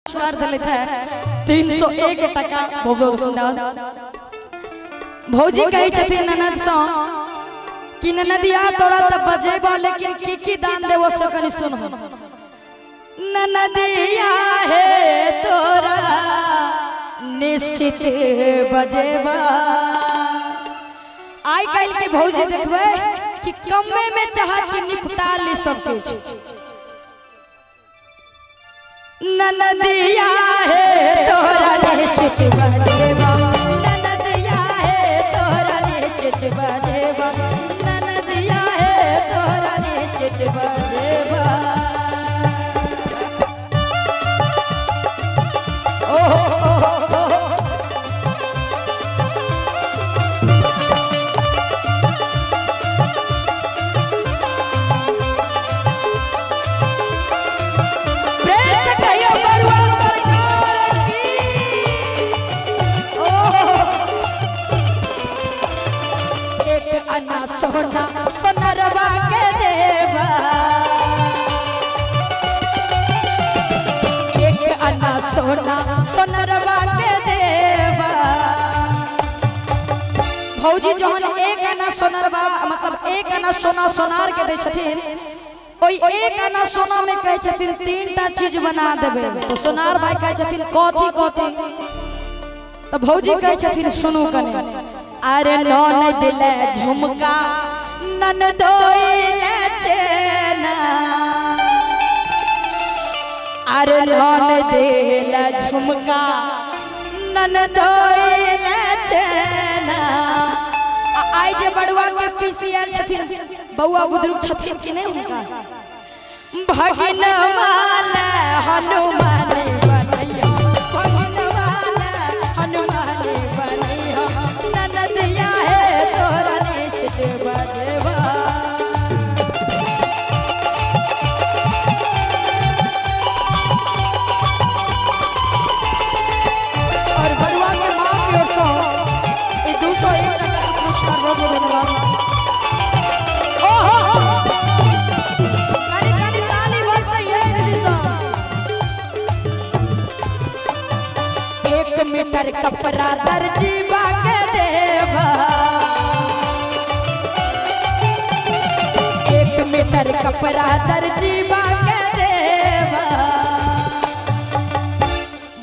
पुरस्कार दिले थे 301 टका। भौजी कहे छथिन ननद सँ कि ननदिया तोरा त बजेबा लेकिन की की दान देबो से कनि सुन। ननदिया हे तोरा निश्चित बजेबा। आइ काल्हि के भौजी देखबै कि कमे में चाहत कि निपटा ली सब कुछ। ननदिया हे तोरा निश्चित बजेबा, ननदिया हे तोरा निश्चित बजेबा, ननदिया हे तोरा निश्चित बजेबा। सोना सोनरवा के देवा, एक आना सोना सोनरवा के देवा। भौजी जहन एक आना सोनरवा मतलब एक आना सोना सोनार के दै छथिन, ओहि एक आना सोना में कहै छथिन तीन टा चीज बना देबै। तो सोनार भाई कहै छथिन कथी कथी? तो भौजी कहै छथिन सुनू कने, अरे नन दिले झुमका नन दोइले चेना, अरे नन दिले झुमका नन दोइले चेना। आई जे बड़ुआ के पीसी आयल छथिन बउआ बुजुर्ग छथिन कि नहीं हुनका भगिन वाला हनुमान बनैया, भगिन वाला हनुमान बनैया, ननदिया हे तोरा निश्चित बजेबा। और बड़ुआ के माँ की ओर से 201 टका का पुरस्कार बहुत बहुत धन्यवाद। ओहो कानी कानी ताली बजतै है दीदी सब। 1 मीटर कपड़ा दर्जी के देवा, 1 मीटर कपड़ा दर्जी के देवा।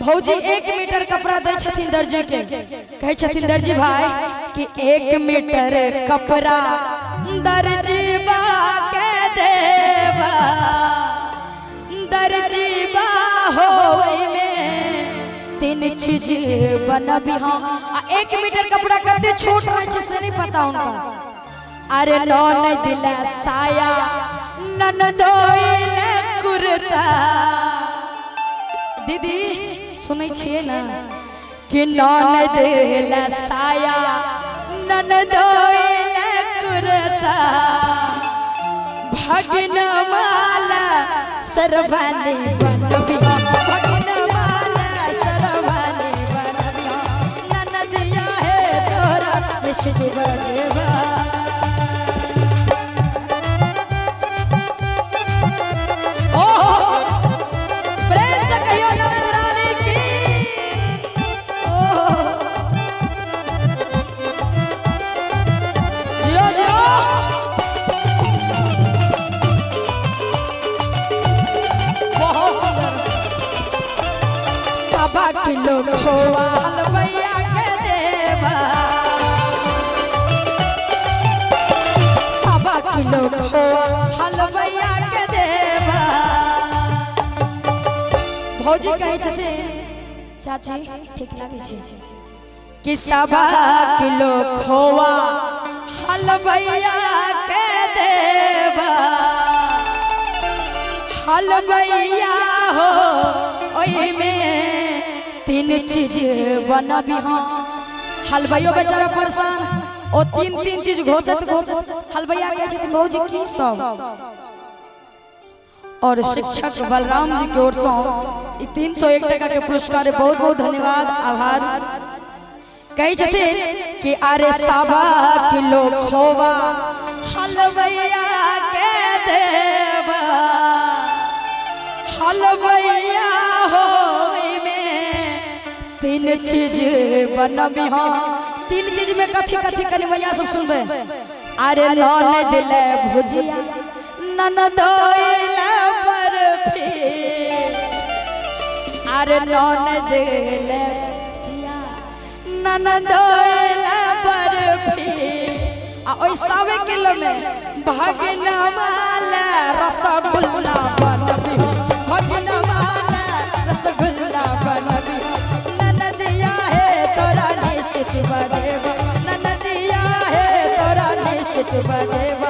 भौजी 1 मीटर कपड़ा दै छथिन दर्जी के, कहै छथिन दर्जी भाई कि 1 मीटर कपड़ा दर्जी के देवा, दर्जी हो में 3 चीज बनबी। हाँ 1 मीटर कपड़ा कते छोट रहे छै से नहीं पता उनका। अरे नन दिला साया नन दोइले कुर्ता। दीदी सुनै छियै ना कि नन दिला साया नन दोइले कुर्ता, भगिन माला सरवानी बनबी, भगिन माला सरवानी बनबी, ननदिया हे तोरा निश्चित बजेबा। प्रेम से कहियो ननद रानी की। जियो जियो बहुत सुंदर। 1.25 किलो खोआ हलवैया के देवा, 1.25 किलो खोआ हलवैया के देवा। भौजी कहै छथिन चाची ठीक लागै छै कि 1.25 किलो खोआ हलवैया के देवा, हलवैया हो ओहि में 3 चीज बनबी। हाँ हलवैयो बेचारा परेशान, ओ 3-3 चीज घोसत घोसत हलवैया कहै छथिन भौजी की सब। और शिक्षक बलराम जी की ओर से 301 टका के पुरस्कार बहुत बहुत धन्यवाद आभार। कहै छथिन कि अरे 1.25 किलो खोआ हलवैया के देवा, हलवैया हो तीन चीज बनबी। हाँ तीन चीज में कथी कथी कनी मैया सब सुनबे। अरे नन दिले भुजिया ननदोइला बर्फी, अरे नन दिले भुजिया ननदोइला बर्फी। आ ओइ 1.25 किलो में भगना माला रसगुल्ला बनबी, भगना माला रसगुल्ला बनबी। ननदिया हे तोरा निश्चित बदेवा, ननदिया हे तोरा निश्चित बदेवा।